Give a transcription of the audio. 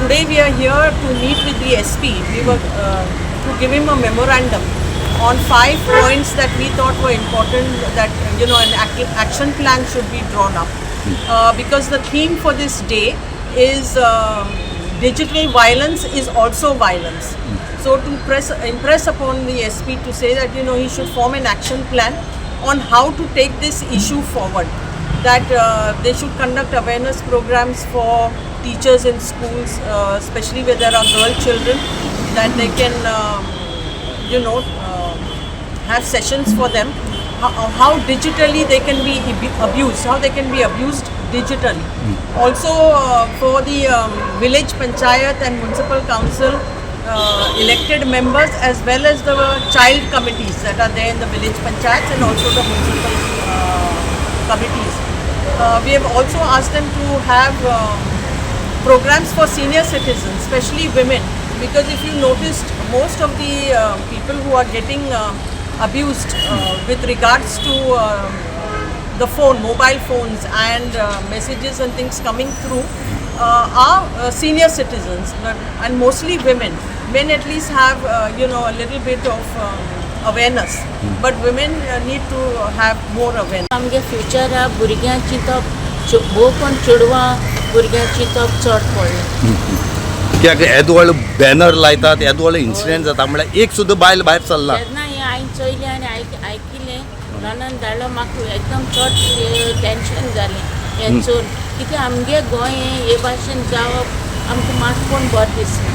Today we are here to meet with the SP. We were to give him a memorandum on five points that we thought were important, that an action plan should be drawn up. Because the theme for this day is digital violence is also violence. So to impress upon the SP to say that he should form an action plan on how to take this issue forward, that they should conduct awareness programs for teachers in schools, especially where there are girl children, that they can have sessions for them, how digitally they can be abused, how they can be abused digitally. Also for the village panchayat and municipal council elected members, as well as the child committees that are there in the village panchayats and also the municipal committees. We have also asked them to have programs for senior citizens, especially women, because if you noticed, most of the people who are getting abused with regards to the phone, mobile phones and messages and things coming through are senior citizens, and mostly women. Men at least have a little bit of awareness, but women need to have more awareness. आमगे फ्युचरा भुरग्यां चिंतप, भोव कोण चेडवां भुरग्यां चिंतप चड पडलें. कित्याक येदो व्हडलो बॅनर लायतात, येदो व्हडलो इन्सिडंट जाता, म्हळ्यार एक सुद्दां बायल भायर सरना. तेन्ना हें हांवें चोयलें आनी आयकिलें, ननन धाडलो, म्हाका एकदम चड टेंशन जालें हें चोवन. कित्याक आमगे गोंय हें हे भाशेन जावप आमकां मात कोण बरें दिसना.